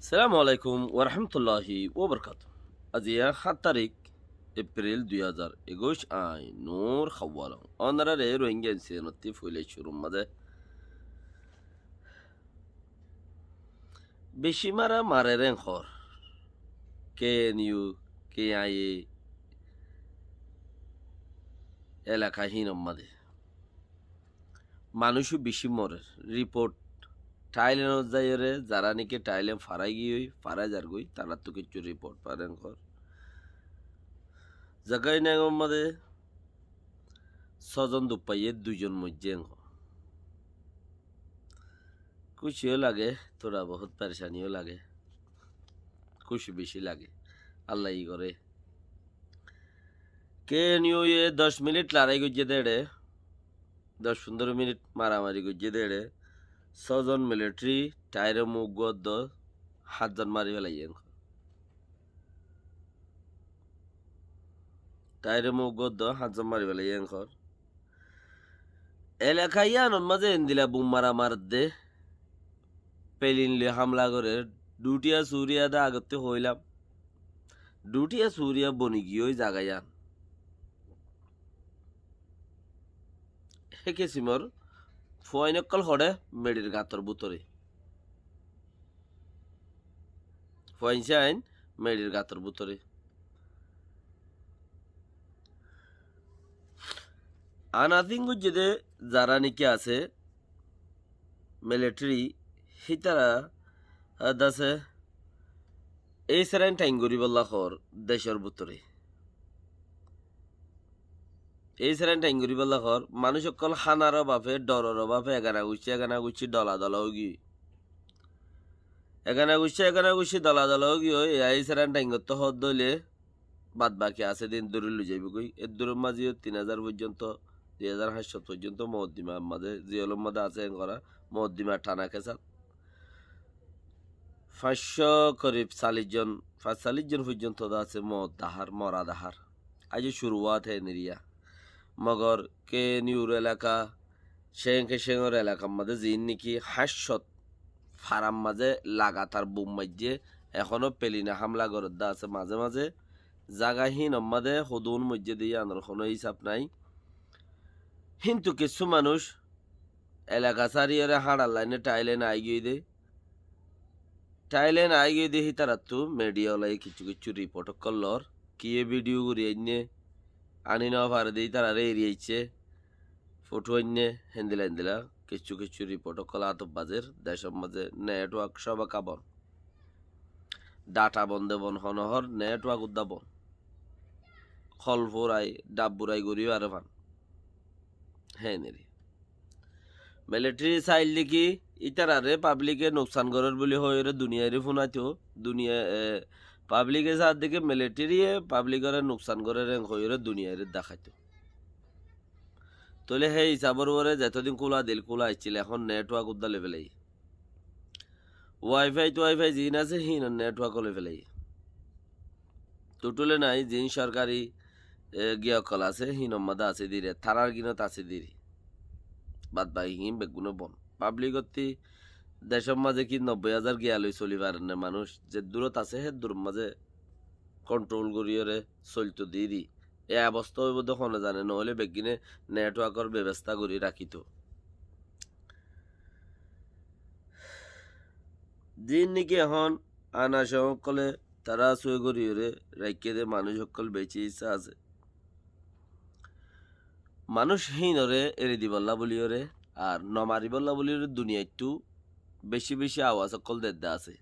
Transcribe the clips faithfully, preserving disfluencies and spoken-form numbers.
Assalamu alaikum warahmatulláhi wabarakátuhu. Aijja háñt tarík Epril dui házar ekuic, añí Nur Hawalong. Ónoraré Rohingya N C N ottú foila cúrur mazé bicí mara marer en hoór K N U, K I A elaka hínor mazé. Manúic bicí morer. Riport Thailand ot zaiyóre, zará niki Thailand farai giyói, farai zargói, taráttu kessú riport faren hoór. Zaga inangor mazé sózon duk faiyé, duizon moijjé en hoór. Kúci yó lage, tóra bohút perecani yó lage. Kúci bicí lage. Allaye ki goré. K N U ye doc minit lorai goijjé dé ére, doc fundoro minit maramari goijjé dé ére, sózon militari, tairé muk uggúa dó, háñtzon mari felaiyé en hoór. Tairé muk uggúa dó, háñtzon mari felaiyé en hoór. Elaka yíanor mazé endila bum mara maredde, pelin loi hámla gorer, dhutiya suriya dé agottú hoóilam. Dhutiya suriya boni giyói zaga yían. Hé kisimor fuain ókkol hoçé meçir gator bútore. Fuain sáin meçir gator bútore. Anating goijjé dé zará niki asé, militari, hítara, ah, dase, ei seráin thain goríbolla hoór decór bútore. Ei seráin thain goríbolla hoór, manúic ókkol hánar obafe, dhoror obafe, egana guccí, egana guccí, dhola dhola óigiyoi. Egana guccí, egana guccí, dhola dhola óigiyoi, ei seráin thain gottó hoódde óile, bad baki asé din dóri loi zaibói. Edduror mazé yó tin házar foijjonto, dui házar háñt cót foijjonto mokoddima mazé, ziyólor mazé asé en gorá, mokoddima thana kesat. Fañs cót korib callic zon, fañs callic zon foijjonto dé asé mot dahár, mora dahár. Aijjó curuwat hé niriya. Mogor K N U r elaka, Cénke Céngor elakar mazé ziín niki háñt cót farar mazé lagatar bum maijjé, ehóno peline hámla goredde asé mazé mazé. Zaga hínor mazé hodún moijjé dé yíanor honó hísab nái. Híntu kessú manúic elaka sáriyóre háñçar laine Thailand aigiyói dé. Thailand aigiyói dé hítarattu media olaye kessú kessú riport ókkol loór. Kiyé vidiyo gorí ainné, aní nofaré dé ítararé eri aiccé. Fothó ainné, héndila héndila kessú kessú riport ókkol átot bazér, decór mazé network cóbaka bon. Dhata bon de bon, honó hoór network uddá bon. Hol furai, dhab burai gorí fare fán. Héneri. Militari sailde ki, ítararé pablike nuksan gorér buli hoiyóre duniyairé fúnaito, duniya, e, pablike saádde ki militariye pablikore nuksan gorér en hoiyóre duniyairé deháito. Tóile hé hísabor uore zetodin kúla dil kúla aiccíl, ehón network uddá loi félaiye. Waifai tuwaifai ziín asé, híinor network loi félaiye. Tutule nai, ziín sorkari, e, giya ókkol asé, híinor mazé asé diri, tarár ginot asé diri. Bad baki híin beggúne bon. Pablikottí decór mazé ki nobboi házar giya loi soli farer né manúic? Zeddúrot asé, héddúror mazé kontrol goríyoré solto diri. E obosta óibo de hone zane, noóile beggíne networkor bebostá gorí rakíto. Ziín niki ehón ana cóñ ókkole tará sói goríyoré raikké dé manúic ókkol beci issá asé. Manúic híinoré eri dibollá buliyóre, ar nomaribollá buliyóre duniyaittú beci beci awas ókkol dedde asé.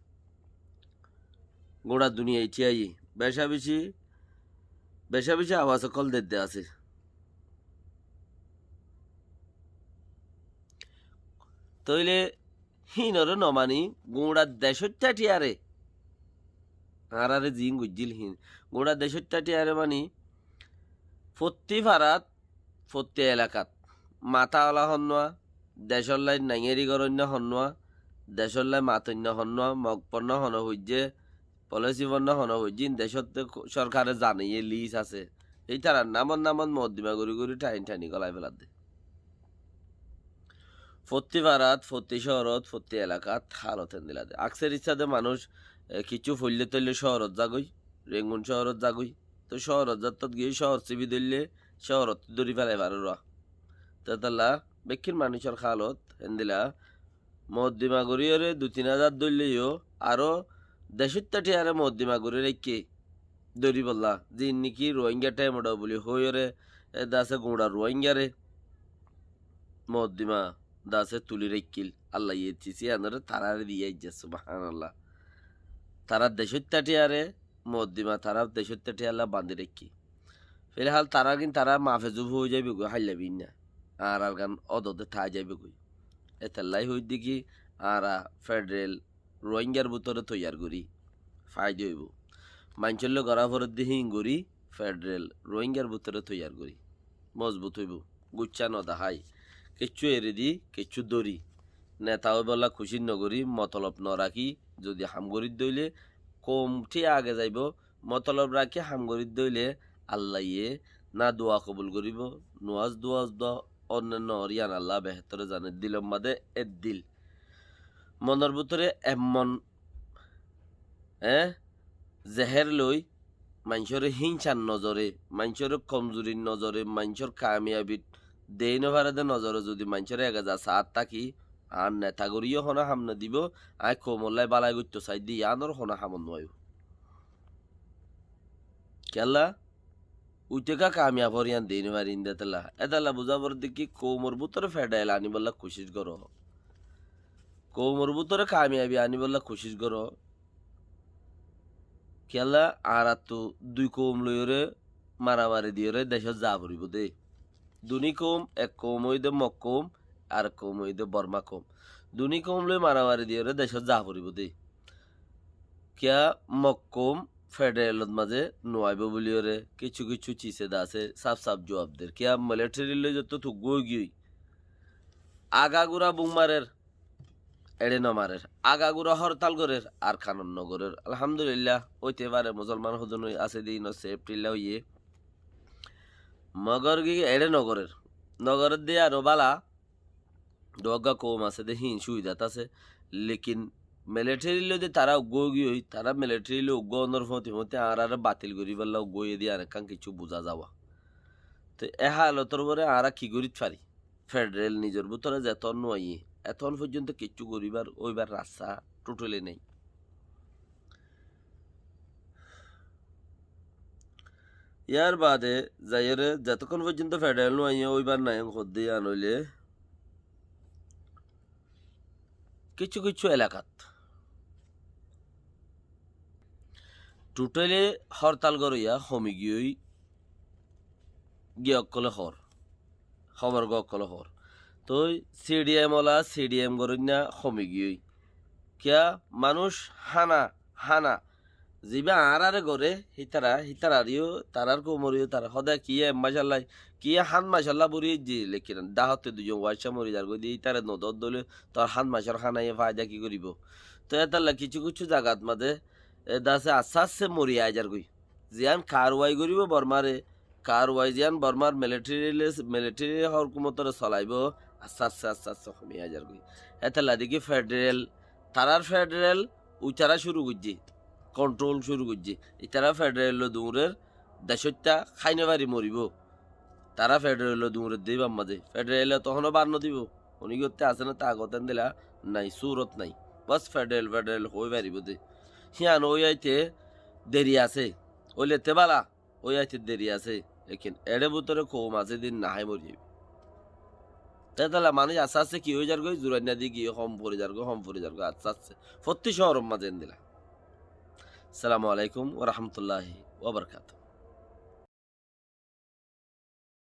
Guñça duniyai thíyaiyé, beca beci, beca beci awas ókkol dedde asé. Tóile híinoré nomani guñça decóitta thíyaré, añáráre ziín goijjíl híin, guñça decóitta thíyaré mani fottí farat, fottí elakat matá ola honnúa, decóllai naingeri goróinna honnúa, decóllai matoinna honnúa, mok fonná hone foijjé, polisi fonná hone foijjé, híin decótte sorkare zanaiye lis asé. Ítarar namot namot mokoddima gorí gorí thain thaini golai feladde. Fottí farat, fottí cóorót, fottí elakát hálot héndila de. Akser issá de manúic, e, kiccú foillé toillé cóorót zagói, Rengun cóorót zagói. Toi cóorót zattót giyé cóor sibi dóille, cóorót dóri félai faré ruwa. Toi étalla bekkín manúicor hálot héndila. Moddima goríyoré dui tin házar dóille yó, aró decóitta thíyaré moddima gorí raikké dóribolla. Ziín niki Ruáinga thaim uçá buli hoóiyoré, e, dase guñça Ruáingaré moddima dase tulí raikkíl. Allaye tis yíanoré taráre diyé aijjé, subhánallah. Tarár decóitta thíyaré moddima, tarár decóitta thíyalla bañdí raikkí. Filhál tarár gín tará mafe zuf ói zaibogói, háilla bínna. Añárar gán ódode tái zaibogói. Étellái hoóidde ki, añára federel Ruáingar bútore toiyar gorí, faida óibo. Maincólle gorá foredde híin gorí, federel Ruáingar bútore toiyar gorí. Mozbut óibo, guccá nodahái. Kiccú eri di, kiccú dóri. Neta óibolla kucíc nogorí, motolob norakí, zodi ham gorídde óile, koum thíya age zaibo, motolob rakí ham gorídde óile, Allaye na dua kobul goríbo, nuwaz duwaz do, onne noór yían Allah behétore zane, dilor mazé eddil. Monor bútore emmon, e, zehér loi, maincóre híñsar nozore, maincóre komzurir nozore, maincór kamiyabit deéi nofarede nozore zodi maincóre egeza saát táki, añár neta goríyo honó ham nodibó, aññí koumollái bálai goittóu saidde yíanor honó hamot nuaibóu. Kiyólla? Uiteká kamiyab ór yían deéi nofarí indetella. Étalla buzá foredde ki koumor bútore federel aníbolla kucíc goró. Koumor bútore kamiyabi aníbolla kucíc goró. Kiyólla añárattu dui koum loiyoré maramari diyoré decót za foribóu dé. Duní koum, ek koum óiye dé Mok koum, arek koum óiye dé Bormá koum. Duní koum loi maramari diyoré decót za foribóu dé. Kiyá Mok koum federelot mazé nuaibóu buliyoré kiccú kiccú cise dase saf saf juab der. Kiyá militeri loi zottót uggúa óigiyoi. Agagura buk marer, eçé nomarer. Agagura hórtal gorer, Arkanot nogorer. Alhamdulillah, óite fare, musolman hodún asé dé inot sefthilla óiye. Mogor ki eçé nogorer. Nogoredde aró bála, duwagga koum asé dé híin cúidat asé. Lekin militeri loi dé tará uggúa óigiyoi, tará militeri loi uggúa ónor fóti fóti añáráre batil goríbolla uggúa óiye dé arekkán kiccú buzá zawa. Te e hálotor uore añára ki gorít fari? Federel nizor bútore zeton nuaiyé, eton foijjonto kiccú goríbar óibar rasta thuthéle nái. Yar baade zaiyóre zetokkón foijjonto federel nuaiyé óibar nái hoddé yían óile kiccú kiccú elakát thuthéle hórtal goróya homi giyói giyé ókkole hoór. Hóbor gó ókkole hoór. Toi sidiyem ola sidiyem goróinna homi giyói. Kiyá manúic hána, hána. Zibá añáráre goré, hítara, hítarareyó, tarár koumoreyó, tará hodé kiyé macálla, kiyé hán macálla buri aijjé, lekin dáhotte duizon waicca mori zargói dé, hítare nodór dóile, tor hán macár hánaye faida ki goríbou? Toi étalla kiccú kiccú zagat mazé, e dase asté asté mori aizargói. Ziyán karwai goríbou Bormáre, karwai ziyán Bormár militeri le, militeri hókumotore solaibóu, asté asté, asté asté homi aizargói. Étella deki federel, tarár federel uitara cúru goijjé, kontrol cúru goijjé. Itara federel loi duñrer, decóitta hái nofari moribóu. Tará federel loi duñrer dé íbar mazé. Federel e to honó bad nodibóu. Honó giyótte asé né, tagot endilla nái, surot nái. Bos federel, federel hoói faribóu dé. Híyan ói aite deri asé. Óile te bála, ói aite deri asé. Lekin eçé bútore koum asé dé nahái mori zaibóu. Tétalla manúic asté asté ki ói zargói, zurainna di giyé hom fori zargói, hom fori zargói, asté asté. Fottí cóoror mazé endilla. Assalamu alaikum wa rahmatullahi wa barakatuhu.